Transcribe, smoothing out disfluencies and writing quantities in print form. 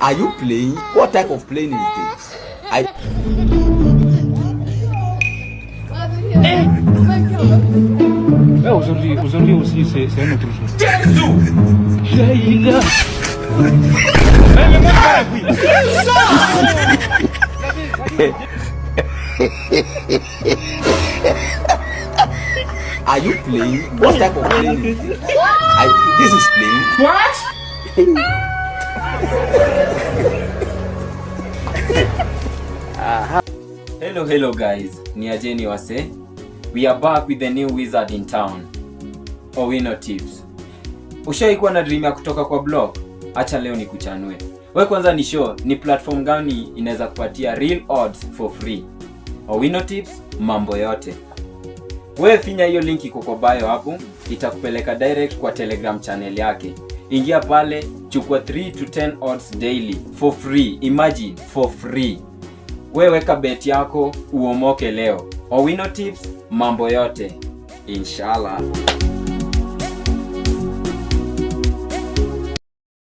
Are you playing? What type of playing is this? I Ouais, aujourd'hui aussi, c'est un autre jour. Are you playing? What type of playing is this? This is playing. What? Hello, hello guys, ni ajeni wase. We are back with the new wizard in town. Owino Tips. Ushaikuwa na dream ya kutoka kwa blog? Acha leo nikuchanue. We kwanza ni show ni platform gani inaweza kupatia real odds for free. Owino Tips, mambo yote. We finya hiyo link iko kwa bio hapo, itakupeleka direct kwa Telegram channel yake. Ingia pale, chukua 3 to 10 odds daily for free. Imagine, for free. We weka bet yako uomoke leo. Owino Tips, mambo yote. Inshallah.